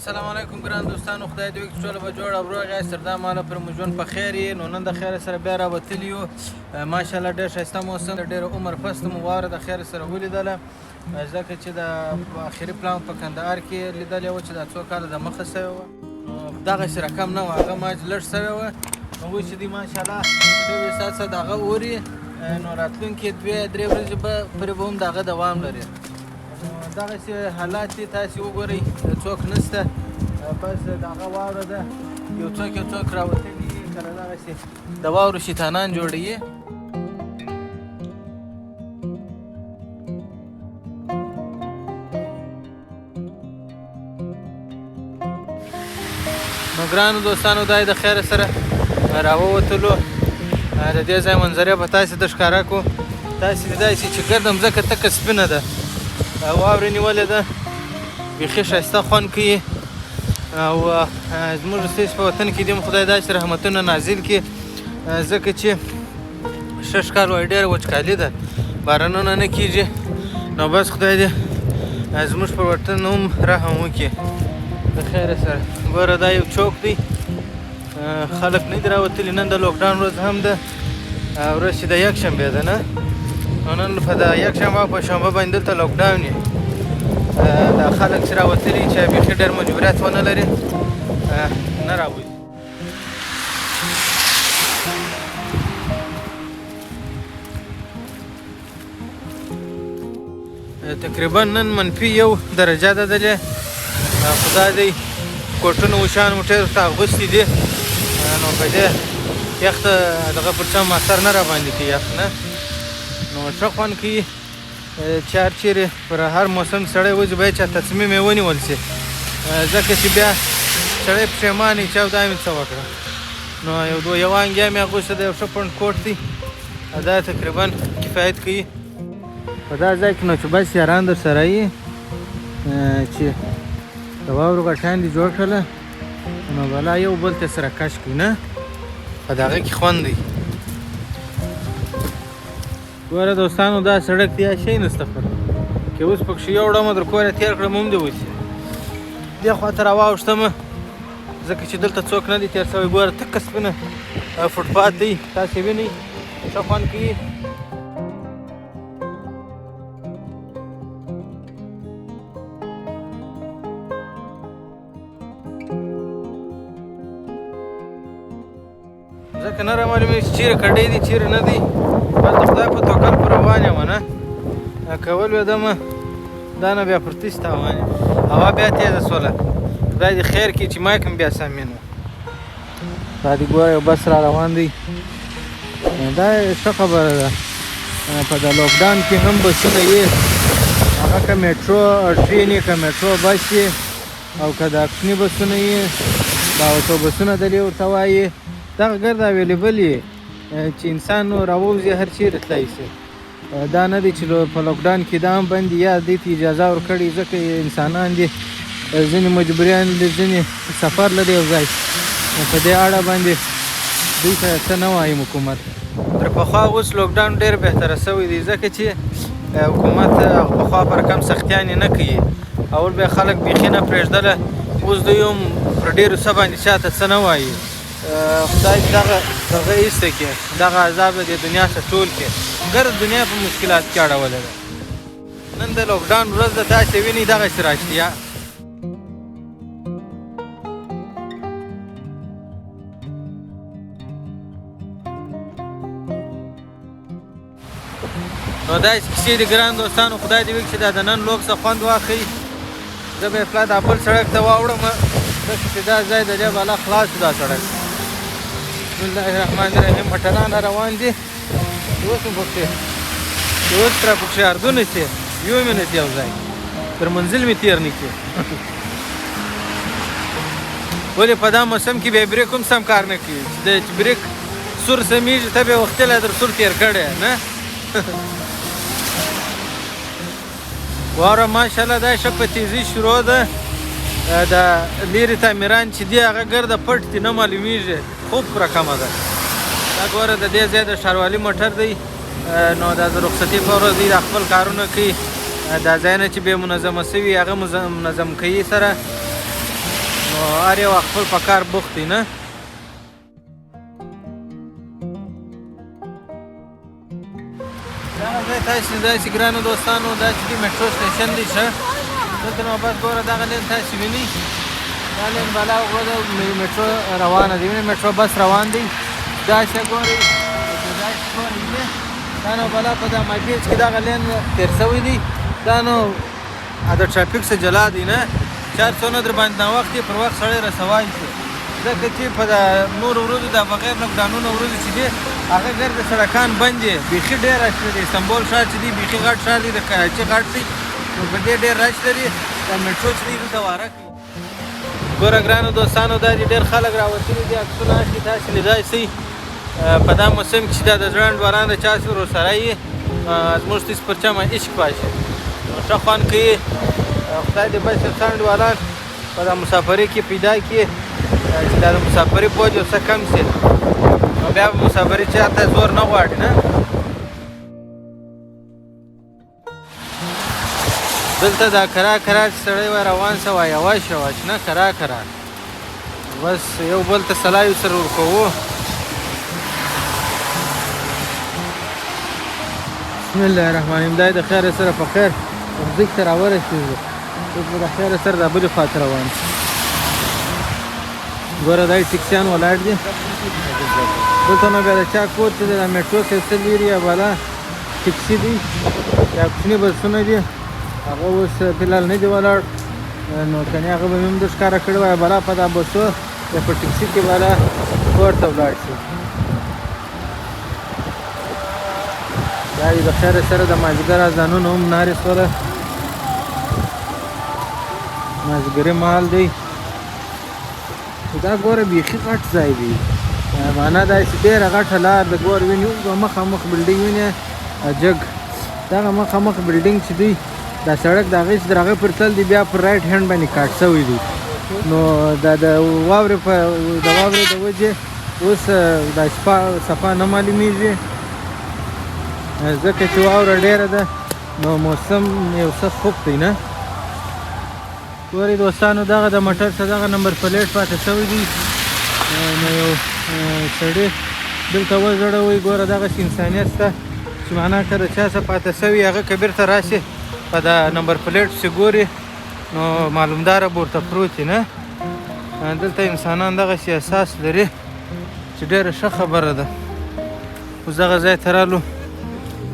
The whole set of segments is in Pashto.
السلام علیکم ګران دوستانو، خدای دې وکړي ټول به جوړ او روغ یاست. تر دا مهاله پر مو ژوند په خیر یې. نو نن د خیر سره بیا راوتلي یو. ماشاءالله ډېر ښایسته موسم، ډېر عمر پس مو واوره د خیر سره ولیدله، ځکه چې د اخري پلان په کندهار کې لیدلې وه چې دا څو کاله د مخه سوې وه، نو دغسې رقم نه وه، هغه ماج لږ سوې وه. نو اوس چې دی ماشاءالله ډېر ساعت سره د هغه اوري، نو راتلونکې دوې درې ورځې به پورې به هم د هغه دوام لري. دغسې حالات دي، تاسې وګورئ، څوک نشته، بس د هغه واوره ده، یو څوک یو څوک راوتلي دي، کله دغسې د واورو شیطانان جوړوي. نو ګرانو دوستانو، دا یې د خیره سره راووتلو. د دې ځای منظرې به تاسې ته ښکاره کړو. تاسې لیدای شئ چې ګرده مځکه تکه سپینه ده، واورې نیولې ده، بیخي ښایسته خوند کوي. او زموږ ستاسې په وطن کې دې هم خدای داسې رحمتونه نازل کړي، ځکه چې شش کال وایي ډېره وچکالي ده، بارانونه نه کېږي. نو بس خدای دې زموږ پر وطن هم رحم وکړي. د خیره سره ګوره دا یو چوک دی، خلک نه دي راوتلي. نن د لوکډاون ورځ هم ده، ورځ چې د یکشنبې ده نه، نو نن په د یکشنبه او په شنبه باندې دلته لوکډاون وي. دا خلک چې راوتلي چې بیخي ډېر مجبوریت ونه لري، نه راوځي. تقریبا نن منفي 1 درجه ده دلې. خدای دی کوټونه وشان موټر ته اغوستي دي، نو په دې یخ ته دغه پر چم اثر نه راباندې کوي، یخ نه. نو ښه خوند کوي. چې هر چېرې پر هر موسم سړی وځي باید چې تصمیم یې ونیول شي، ځکه چې بیا سړی پښېمانه وي چې او دا مې څه وکړه. نو یو دوه یوه انګیا مې اغوستې ده، یو ښه پنډ کوټ دی، دا تقریبا کفایت کوي. په دا ځای کې نو چې بس یاران در سره یي، چې د واورو غټان دي جوړ کړله، نو بلا یو بل ته سره کش کړي نه، په دغه کې خوند دی. ګوره دوستانو، دا سړک دی شی نشته پر که اوس پکښې یو ډمه در کوره تېر کړم هم دې وسي. دې خوا ته راواوښتم ځکه چې دلته څوک نه دی تېر شوی. ګوره تکه سپینه فوټپات دی، تاسې وینئ، ښه خوند کوي. ځکه نه را معلومېږي چې چېرې کډې دي چېرې نه دي، بس د خدای په توکل پر روان یم. نه که ولوېدم دا نه بیا پر تیز تاوان یم. هوا بیا تېزه سوله، خدای دې خیر کړي چې مایک هم بیا سمې نه. دا دې ګوره یو بس را روان دی. دا ښه خبره ده، په دا لوکډاون کې هم بسونه یې، هغه که میټرو ټرین یې، که میټرو بس یې، او که دا کوچني بسونه یې، دا اتوبوسونه دلې ورته وایي، دغه ګرد اویلیبل یې چې انسان نو راووځي هر چېرې تلای شي. دا نه دی چې په لوکډاون کې دا هم بند دي یا دوی ته اجازه ورکړي، ځکه انسانان دي، ځینې مجبوریان دي، ځینې سفر لري یو ځای، نو په دې اړه باندې دوی ته څه نه وایم. حکومت تر پخوا اوس لوکډاون ډېر بهتره شوی دی، ځکه چې حکومت پخوا پر کم سختیانې نه کوي، اول به خلک بیخي نه پرېږدله، اوس دوی هم پر ډېرو څه باندې چا ته څه نه وایي. خدای دې دغه ایسته کړي، دغه عذاب د دې دنیا څخه ټول کړي، ګرد دنیا په مشکلات کې اړولې ده. نن د لوکډاون ورځ ده، تاسې وینئ دغسې راشتیا. نو داسې کیسې دي ګران دوستانو، خدای دې وکړي چې دا د نن لوګ څخه خوند واخلي. زه به یې پلا دا بل سړک ته واوړم، ځکه چې دا ځای د دې بالا خلاص شو دا سړک. بسم الله الرحمن الرحیم. موټران را روان دي، اوس مې پکښې چې اوس تر پکښې اردونه شي، یو مې نه یو ځای تر منزل مې تېر نه کړي. ولې په دا موسم کې بیا بریک هم سم کار نه کوي، چې د بریک سور سمېږي ته به وختي لا در سور تېر کړی نه. واوره ماشاءالله دا ښه په تیزۍ شروع ده. دا لیرې تعمیران چې دي هغه ګرده پټ دي، نه معلومیږي، خوب پوره کمه ده. دا ګوره د دې ځای د ښاروالي موټر دی، نو دا د رخصتي په ورځ دی دا خپل کارونه کوي. دا ځایونه چې بې منظمه سوي هغه منظم کوي سره. نو هر یو خپل په کار بوخت دی نه. دغه ځای تاسې داسې ګرانو دوستانو، دا چې دی میټرو سټیشن دی ښه، دلته نو بس ګوره دغه لین تاسې وینئ، دا لین بالا وګوره میټرو روانه دی، وینئ میټرو بس روان دی. داسې ګورئ، داسې ګورئ، وینئ دا نو بالا په دا مابینځ کې دغه لین تېر شوی دی. دا نو د ټرافیک څخه جلا دی نه، چې هر څونه در باندې ناوخت یې پر وخت سړی رسوای شي، ځکه چې په دا نورو ورځو دا بغیر لکډاونونو ورځو چې دي هغه ګرده سړکان بند دي، بیخي ډېر رش لري. استنبول ښار چې دی بیخي غټ ښار دی، د کراچي غټ دی، نو په دې ډېر رش لري. دا میټرو چې دی دلته واره کوي. ګوره ګرانو دوستانو، دا دي ډېر خلک راوتلي دي، عکسونه اخلي، تاسې لیدای شئ. په دا موسم کې چې دا د زړه انډیوالان د چا سره ورسره یي، زموږ تاسې پر چمه عشق پاشي، نو ښه خوند کوي. خدای دې بس یو څه انډیوالان په دا مسافري کې پیدا کړي چې دا د مسافري بوج یو څه کم شي، نو بیا به مسافري چاته زور نه غواړي نه. دلته دا کرا کرا چې سړی وای روان سه وای، یواش یواش نه، کرا کرا بس یو بل ته سلا یو سره ورکوو. بسم الله الرحمن الرحیم. دا د خیر سره په خیر ځکه ته راورسېږو، اوس به د خیر سره دا بلې خوا ته روان شو. ګوره دا ټیکسیان ولاړ دي. دلته نو بیا د چا کور چې دی، دا میټرو څه څه لرې یا بالا ټیکسي دی یا کوچني بسونه دي، هغه اوس فلحال نه دی ولاړ، نو کنې هغه به مې هم در ښکاره کړی وای. بالا په دا بسو یا په ټیکسي کې بالا کور ته ولاړ شي. دا د خیره سره د مازدیګر اذانونه هم نارې سوله، مازدیګري مهال دی. دا ګوره بیخي غټ ځای دی، معنا دا چې ډېره غټه لار ده. ګوره ویني اوږده مخامخ بلډینګ ویني جګ، دغه مخامخ بلډینګ چې دی دا سړک د هغې چې تر هغه پر تل دی بیا پر رایټ هینډ باندې کاټ شوی دی. نو دا د واورې په د واورې د وجې اوس دا شپه صفا نه معلومیږي، ځکه چې واوره ډېره ده، نو موسم یو څه خوب دی نه. ګورئ دوستانو، دغه د موټر څخه دغه نمبر پلیټ پاتې شوی دی، نو یو سړي دلته وځړوئ. ګوره دغسې انسانیت شته چې معنا که د چا څه پاتې شوي هغه که بېرته راشي په دا نمبر پلیټ پسې ګوري نو معلومداره به ورته پروت وي نه. دلته انسانان دغسې احساس لري چې ډېره ښه خبره ده. اوس دغه ځای ته رالو،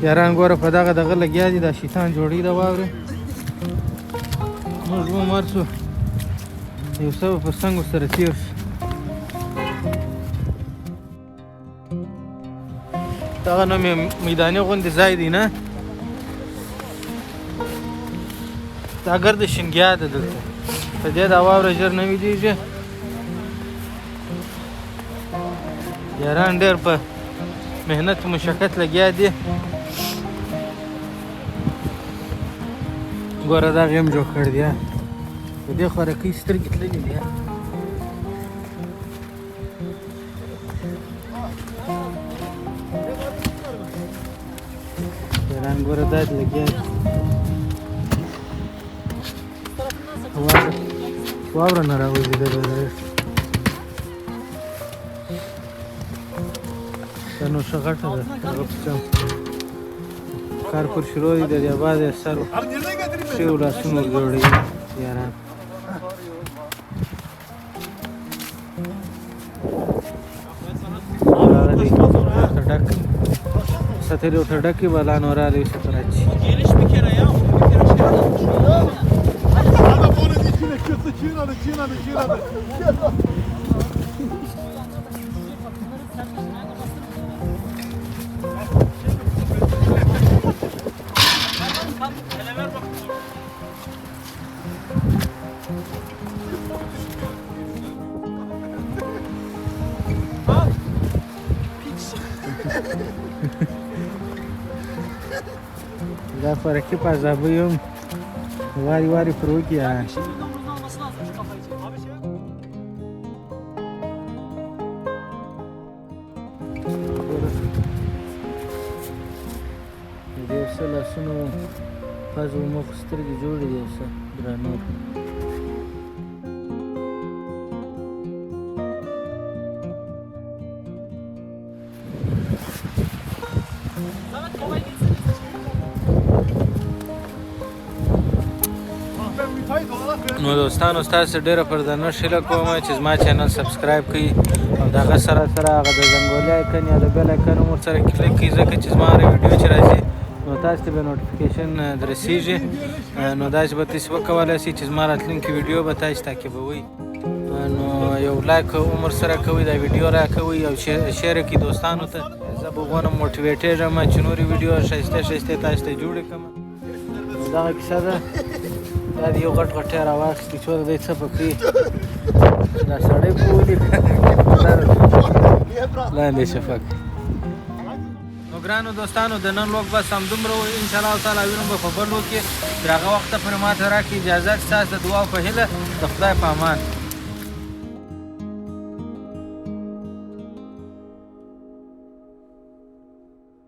یاران ګوره په دغه دغه لګیا دي، دا شیطان جوړوي د واورې. موږ هم ورشو یو څه به په څنګ ورسره تېر شو. دغه نو مې میداني غوندې ځای دی نه، دا ګرده شینګیا ده. دلته په دې دا واوره ژر نه ویلېږي. یاران ډېر په محنت مشقت لګیا دي. ګوره دا غیم جوړ کړی دی، په دې خوراکۍ سترګې تللې دي. یاران ګوره دا دې لګیا دي. واوره نه راوځي دا دا نو ښه غټه ده. هغه په چم کار پر شروع دی، د دې آباد یې سر ښې لاسونو ورجوړوي یاران. هغه دی ورته ډک سترې ورته ډکې بلا نو راغلی اوس ورته راچي. دا خوراکي په عذابۍ هم واري واري پر وکړي یاران. د دې څه لاسونو پزو مخ سترګې جوړې دي، یو څه درنو. Samet kolay gelsin. Ben müteahhit olarak ben نو دوستانو، ستاسو ډېره پر درنښت هیله کوم چې زما چینل subscribe کړئ او د هغه سره سره هغه د زنګولې icon یا د bell icon هم ورسره کلیک کړئ، ځکه چې زما هره ویډیو چې راځي نو تاسو ته به notification درسیږي. نو داسې به تاسو وکولای شئ چې زما راتلونکې ویډیو به تاسو تعقیبوئ. نو یو like هم ورسره کوئ، دا ویډیو راکوئ او share کړئ دوستانو ته. زه به غونه motivate ېږم چې نورې ویډیو ښایسته ښایسته تاسو ته جوړې کړم. دغه کیسه ده. دا د یو غټ غټی راواخیستی چې دی څه پکې دا سړی په ولي لاندې شفق. نو ګرانو دوستانو، د نن vlog بس همدومره و. ان شاء الله تعالی وینم به په بل vlog کې. تر هغه وخته پورې ما ته راکړئ اجازت. ستاسو د دعا په هیله، د خدای په امان.